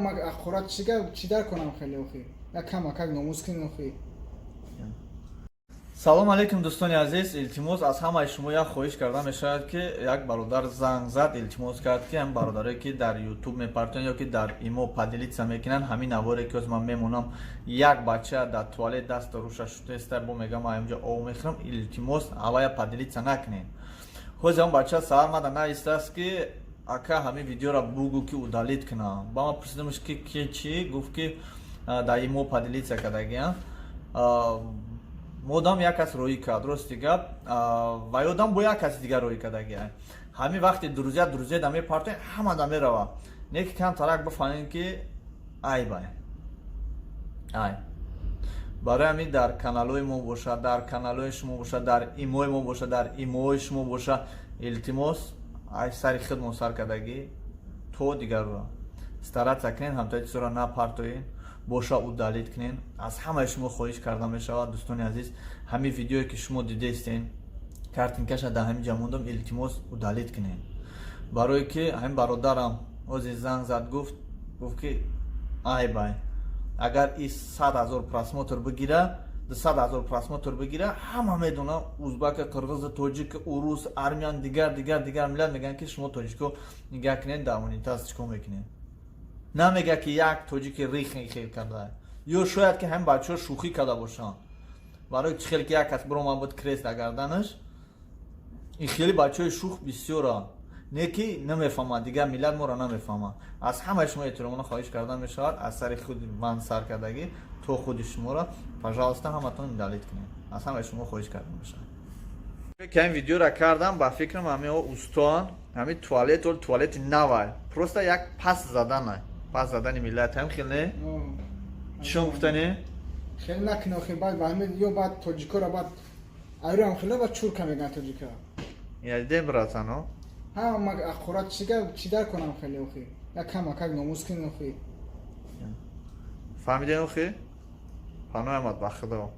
Ма ҳақорат чӣ дар конам хеле охи? Як камакак номус кунин охи. Салом алейкум, дӯстони азиз. Илтимос, аз ҳамаи шумо як хоҳиш карда мешавад, ки як бародар занг зад, илтимос кард, ки ҳам бародарое, ки дар Ютуб мепартоянд ё ки дар имо поделиться мекунанд, ҳамин наворе, ки ҳоз ман мемонам, як бача дар туалет даст руша шутеста, бо мегам, аинҷа об мехӯрам, илтимос, авая поделиться накунед. Ҳози он бача саҳар мада навистааст, ки ака, ҳамин видеоро бугӯ, ки удалить кунам. Ба ман пурсидамш, ки ки чӣ, гуфт, ки дар имо поделиться кардагиам. Модам як кас роӣ кард, рости гап, ва ёдам бо як каси дигар роӣ кардагия. Ҳамин вақти друзья друзья да мепартоем, ҳама да мерава. Не ки камтарак бифаҳмем, ки айбай ай. Барои ҳамин дар каналҳои мо бошад, дар каналҳои шумо бошад, дар имои мо бошад, дар имоҳои шумо бошад, илтимос, ай сари худмон сар кардагӣ то дигарро стараться кунед, ҳамтои чизоро напартоед, боша, удалить кунед. Аз ҳамаи шумо хоҳиш карда мешавад, дӯстони азиз. Ҳамин видеое, ки шумо дидестен, картинкаша дар ҳамин ҷа мондам, илтимос, удалить кунед, барое ки ҳамин бародарам ҳозир занг зад, гуфт, ки айбай, агар и 100 000 просмотр бигира, 200 000 просмотр бигира, ҳама медонам, узбака, қирғиз, тоҷик, урус, армян, дигар, дигар, дигар миллат мегӯянд, ки шумо тоҷико нигаҳ кунед, дар унитаз чӣ кор мекунед. Намега, ки як тоҷики рихи хел карда, ё шояд ки ҳамин бачаҳо шӯхӣ карда бошанд, барои чӣ хеле ки як кас биромад буд, крест дар гарданаш. Ин хеле бачаҳои шӯх бисёранд, не ки намефаҳмад, дигар миллат моро намефаҳмад. Аз ҳамаи шумо эҳтиромона хоҳиш карда мешавад, аз сари худи ман сар кардагӣ то худи шуморо, пожалуйста, ҳаматон удалить кунед. Аз ҳамаи шумо хоҳиш карда мешавад, ки ҳамин видеоро кардам. Ба фикрам, ҳамин устоан, ҳамин туалет ол туалети навай, просто як пас заданай, пас задани миллат ҳам хел не. Чишон гуфтане? Хеле накунӣ охи, баъд ба ҳамин ё баъд тоҷикоро баъд айрам хеле баъд чурка мегӯянд тоҷика. Я дидем, братано. Ҳа, ма ҳақорат чӣ дар конам хеле охи? Як камакак номус кунин охи. Фаҳмидем охи, паноҳ омад ба Худо.